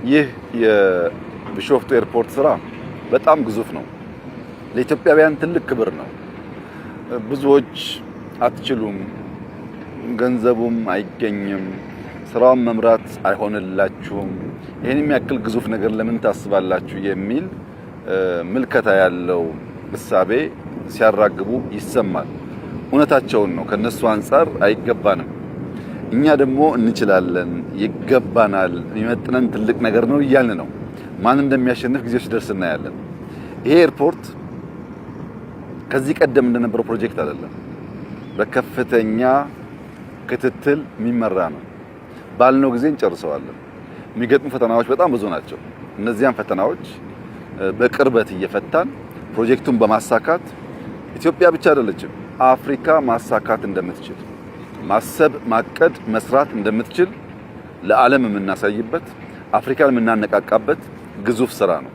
ይህ የቢሾፍቱ ኤርፖርት ስራ በጣም ግዙፍ ነው። ለኢትዮጵያውያን ትልቅ ክብር ነው። ብዙዎች አትችሉም፣ ገንዘቡም አይገኝም፣ ስራውን መምራት አይሆንላችሁም፣ ይህን የሚያክል ግዙፍ ነገር ለምን ታስባላችሁ የሚል ምልከታ ያለው እሳቤ ሲያራግቡ ይሰማል። እውነታቸውን ነው። ከነሱ አንጻር አይገባንም። እኛ ደግሞ እንችላለን፣ ይገባናል፣ የሚመጥነን ትልቅ ነገር ነው እያልን ነው። ማን እንደሚያሸንፍ ጊዜው ሲደርስ እናያለን። ይሄ ኤርፖርት ከዚህ ቀደም እንደነበረው ፕሮጀክት አይደለም። በከፍተኛ ክትትል የሚመራ ነው። ባልነው ጊዜ እንጨርሰዋለን። የሚገጥሙ ፈተናዎች በጣም ብዙ ናቸው። እነዚያን ፈተናዎች በቅርበት እየፈታን ፕሮጀክቱን በማሳካት ኢትዮጵያ ብቻ አይደለችም፣ አፍሪካ ማሳካት እንደምትችል፣ ማሰብ፣ ማቀድ፣ መስራት እንደምትችል ለዓለም የምናሳይበት፣ አፍሪካን የምናነቃቃበት ግዙፍ ስራ ነው።